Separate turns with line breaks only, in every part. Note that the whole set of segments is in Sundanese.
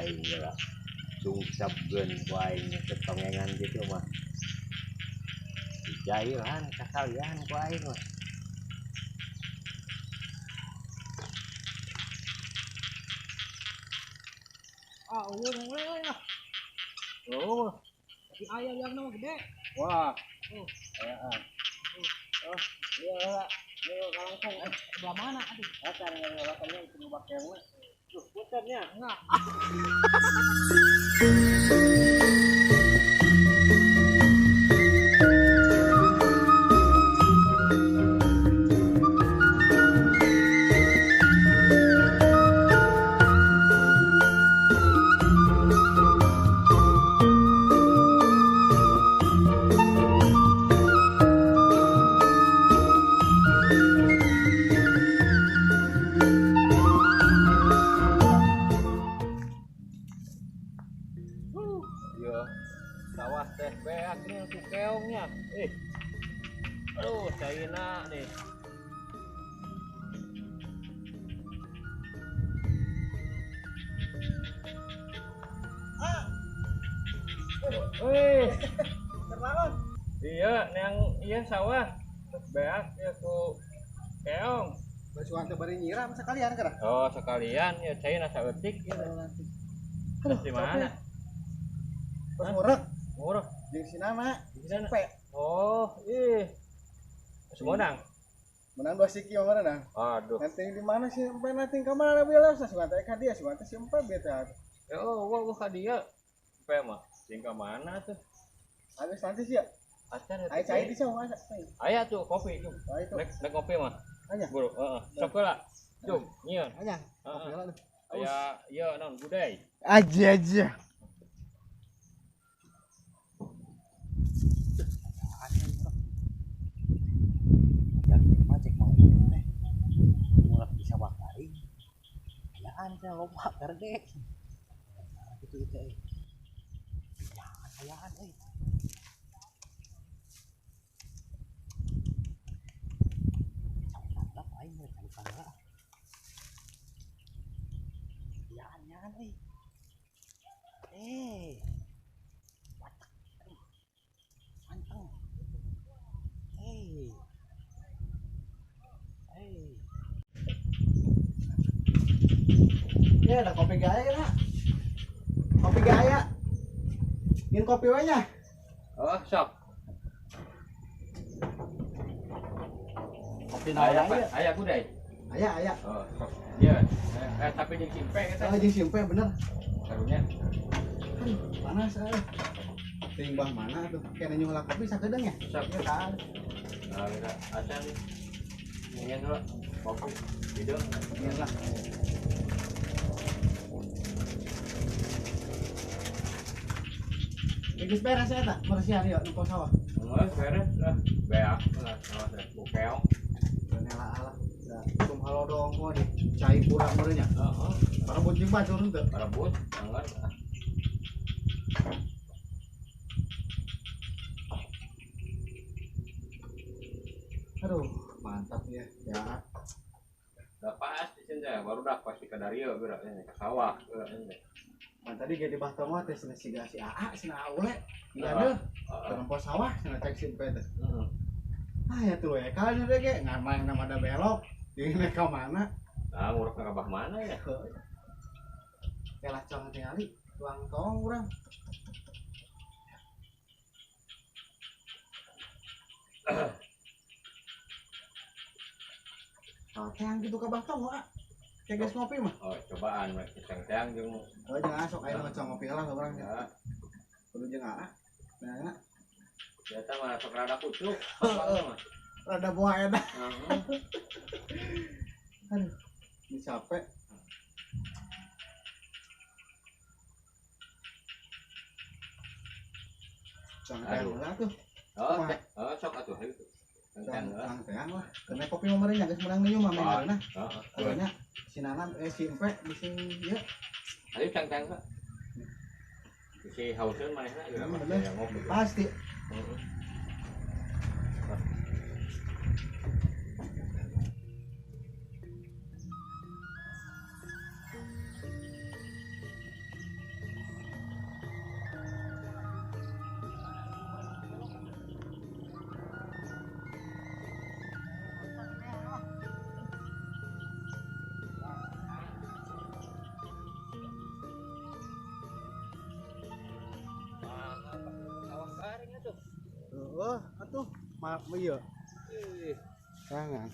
Aing lah sungsabkeun ku aing tetongengan gitu mah. Dijailan sakalian ku aing mah.
Ah, eueuh mulai lah.
Oh,
tapi aya yang nama gede.
Wah.
Oh,
ayaan. Oh, iya lah. Ayo langsung
sebelah mana aduh.
Acan ngelakannya itu ngubah keongna. Duh, puternya.
Enggak.
Sawah teh beak nih ku keongnya. Aduh, caina nih.
Ah.
Wih,
terlalu.
Iya, yang iya sawah beak ya ku keong.
Basuhan teh bari nyiram sekalian kira.
Oh, sekalian ya caina saeutik gitu. Terus di mana?
Terus ngurek.
Ngurek
jeung si Nana.
Jeung si Oh, ih. Semonang.
Menang 2 siki mah mana?
Aduh.
Nanti di mana sih empe nanti ka mana biasa sugan teh ka dia sugan teh si empe beta.
Ya oh, wah ka dia. Empe mah jeung ka mana tuh?
Habis nanti sih ya.
Acan
aya cai di sawah.
Aya tuh kopi tuh. Nek kopi mah.
Aya.
Buru, heeh. Sok heula. Jom, nyieun.
Aya. Kopi heula tuh.
Aya ieu naon gudai.
Aja aja.
Ayaan loba gerde. Gitu itu euy. Jangan ayaan euy. Calukan lah aing mah calukan lah. Ayaan ayaan euy. Watak. Manteng.
Ya ada kopi gaya lah. Kopi gaya. Ingin kopi wanya?
Oh, sok.
Kopi naon aya?
Aya gudai.
Aya, aya.
Oh, sok. Iya. Tapi jeung simpe eta.
Oh, jeung simpe bener.
Karunya.
Aduh, panas euy. Ting bah mana tuh? Kena nyulah kopi sakedeung ya?
Sok.
Ya kan.
Nah, kita acan. Ingin lah kopi. Hideung.
Ingin lah. Geus beres eta bersihan ieu nu sawah.
Geus beres lah. Beak lah sawah teh bukeong.
Nela ala. Da tum halodong mah di cai kurang meureun nya.
Heeh.
Parebut jeung batur henteu.
Parebut anggar.
Aduh, mantap ya. Ya.
Udah pasti cenah baru dah pasti ka darieu geura ka sawah geura cenah.
Man tadi ge di bah tong teh cenah siga si AA cenah Aule. Iya deuh. Tempo sawah cenah cek simpe teh.
Heeh.
Ah ya tuh ya kali deh ge ngamang nama ada belok. Jeung ka mana?
Ah ngurek ka bah mana ya?
Kelah cong tingali tuang tong urang. Oh, teang gitu ka bah tong ah. Kayak geus ngopi mah.
Oh, cobaan we teang jeung.
Oh, jangan sok aya ngocong ngopi lah urang. Kudu jeung aa. Nah,
biasa mah sok rada kucuk.
Rada buah enak.
Heeh.
Aduh, ini capek. Cang-teang lah tuh.
Oh, oh sok atuh hayu tuh.
Cang-teang lah. Kena kopi mah meureun nya geus meunang nieu mah meureunna.
Heeh.
Ayeuna si Nanan si Empe bisi ieu.
Ayo cang-teang lah. Bisi hauseun manehna geura mah ngopi.
Pasti.
Heeh.
Heuh, atuh ma ieu. Jangan.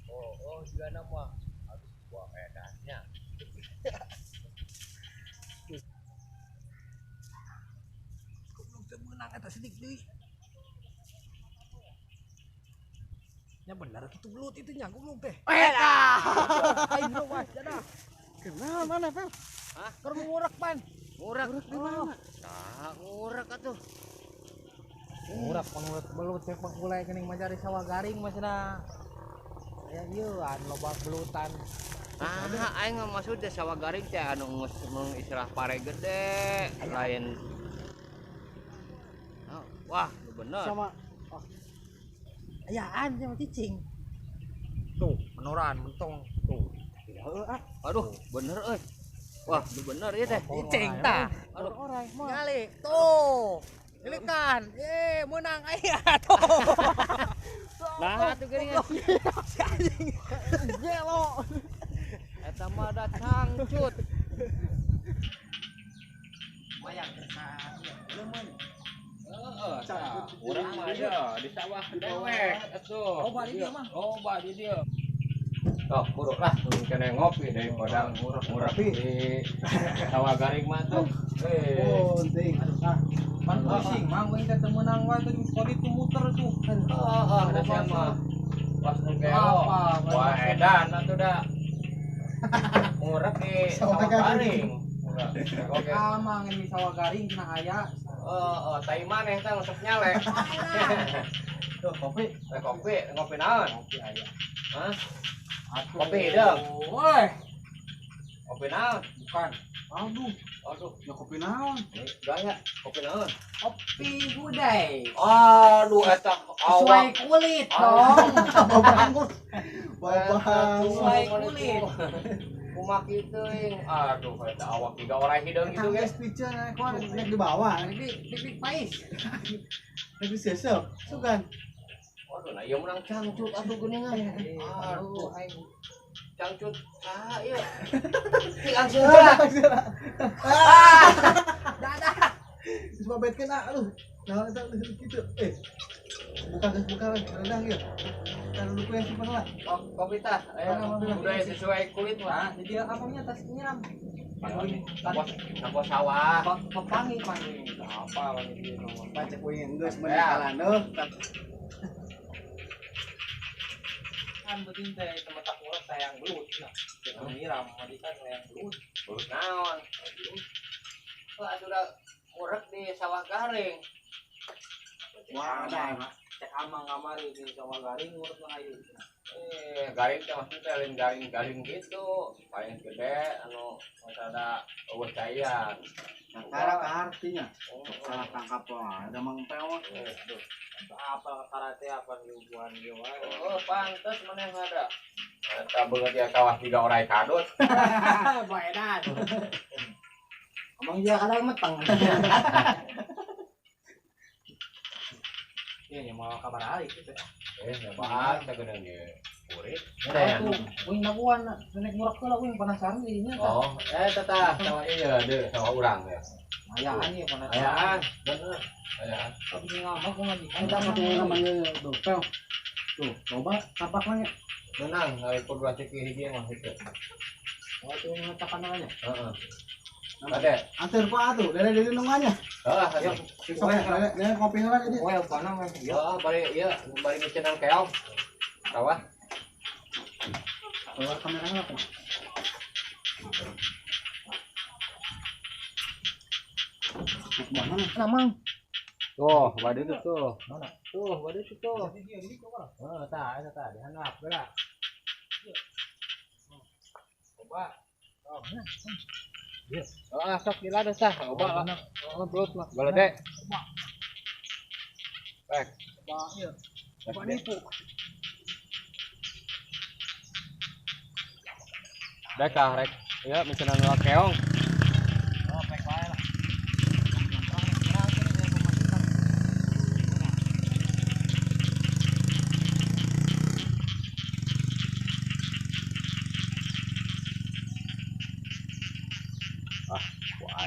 Oh, juga nama. Aduh, buah edannya.
Goblok teu meunang eta sidik deui. Nya bener kitu belut itu nya goblok teh. Eta. Aing mah jadah.
Kenal mana, Pel?
Hah?
Keur ngurek pan.
Ngurek
di mana?
Tah, ngurek atuh.
Ngurek pangurek belut cek pak gulai geuning majari sawah garing masina. Aya ieu anu loba belutan.
Ah, aing mah maksud teh sawah garing teh anu geus mung istilah pare gede, lain. Oh, wah, lu bener.
Sama
ayaan sama cicing. Tuh, menoran mentong. Tuh.
Heeh, ah.
Aduh, bener euy. Wah, lu bener ieu teh.
Cicing tah.
Aduh,
orai mah.
Nyali. Tuh. Lilikan. Ye, menang aya tuh.
Nah, atuh geuningan.
Si anjing.
Gelo.
Eta mah da cangcut.
Wayang kersa. Leumeun.
Heeh, tah. Urang mah ada di sawah dewek atuh.
Oh, bari dia mah.
Oh, bari dia. Tuh, buruk lah, kena ngopi daripada ngurek di sawah garing mah tuh. Eh,
Oh, penting. Ah,
Pan pusing mang euy teh teu meunang wae teh sekali tuh muter tuh.
heeh, ada siapa? Pas nu gelo. Wah, edan atuh da. Ngurek di sawah garing. Oke.
Amang di sawah garing cenah aya.
Heeh, tai maneh teh resep nyale.
Tuh, kopi.
Teh kopi, ngopi naon?
Kopi aya.
Hah?
Atuh.
Kopi hideung.
Woi,
Kopi naon?
bukan.
Aduh,
Aduh,
ya kopi naon?
gaya kopi naon?
Kopi gudai.
Aduh, eta
Sesuai
awak.
kulit dong.
Bau banget. Bau banget.
Sesuai kulit.
Kumaha kitu euy. Aduh, eta awak tiga orang hideung gitu ge.
Geus piceun naik kuar naik di bawah,
Dik dik pais.
naik di sesep. Sugan.
Aduh, nah ieu menang cangcut atuh geuningan.
Aduh,
Aduh,
aing
cangcut. Ah, ieu. Cik langsung heula.
dadah.
Geus babetkeun ah, aduh. Nah, eta kitu. Eh. Buka geus buka we, rendang ieu. Taruh dulu yang simpen lah.
Oh, kopi tah. Ayo, udah sesuai kulit mah.
Nah, jadi abangnya tas nyiram.
Napos sawah.
Pepangi pangi. Apa lagi dia nomor.
Pacek uing geus menikalan deuh.
Kan penting teh tempat tak ngurek sayang belut. Nah, jangan nyiram, madi kan sayang belut.
Belut naon? Wah, atuh da ngurek di sawah garing.
Wah, ada.
Cek amang kamari di sawah garing ngurek mah ayu.
Eh, garing teh maksudnya lain garing-garing gitu. Paling gede anu masa ada eueuh caian.
Nah, karena artinya
Oh,
salah tangkap wah, ada mang pewa.
eh, aduh.
Apa karate apa hubungan dia wae.
Oh, pantes maneh ada. Eta beungeut ya sawah tiga orai kadut.
Baedan. Amang dia kadang meteng. Iya, mau kabar hari gitu.
Eh, nyoba teh geuning di kurit.
Ya, tuh, uing nakuan, nek murah heula uing penasaran jadinya tah.
Oh, eh tata sawah ieu deui sawah urang ya.
Ayaan ya penasaran.
Ayaan, bener. Ayaan.
Tapi ngamak gua ngajikan.
Kita satu namanya tuh, pel. Tuh, coba tapak nanya.
Menang hari kudu ceki hiji mah itu.
Oh, tuh ngetakan namanya.
Heeh. Ade.
Antar pak atuh, dari dari nunganya.
Heeh, ayo.
Sok ya, dari kopi heula jadi.
Oh, yang panang kan.
Ya, bari ieu bari ngecenan keong. Sawah.
Keluar kameranya apa? Mana?
Nah, Mang.
Tuh, bade itu tuh.
Mana?
Tuh, bade itu tuh.
Oh, tah, eta tah, dihandap geura. Coba. Oh,
Ah, sok gila deh tah. Coba lah. Oh, belut mah. Balade. Rek.
Coba ieu. Coba nipu.
Dek ah, rek. Ya, misalnya nolak keong.
Oh, pek wae lah.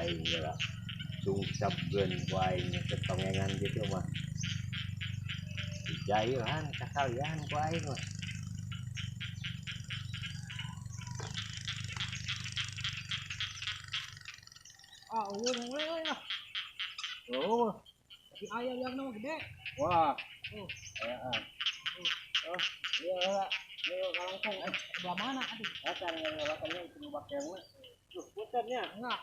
Aing geura sungcapkeun ku aing ketongengan gitu mah. Dijailan kakalian ku aing mah.
Ah, eueuh we euy ah.
Oh,
Tapi aya yang nama gede.
wah.
Oh.
Ayaan. Oh, iya lah. Iya langsung eh
Sebelah mana aduh?
eta ngelawakannya itu nu bakeuna. Duh, puntennya.
Enggak.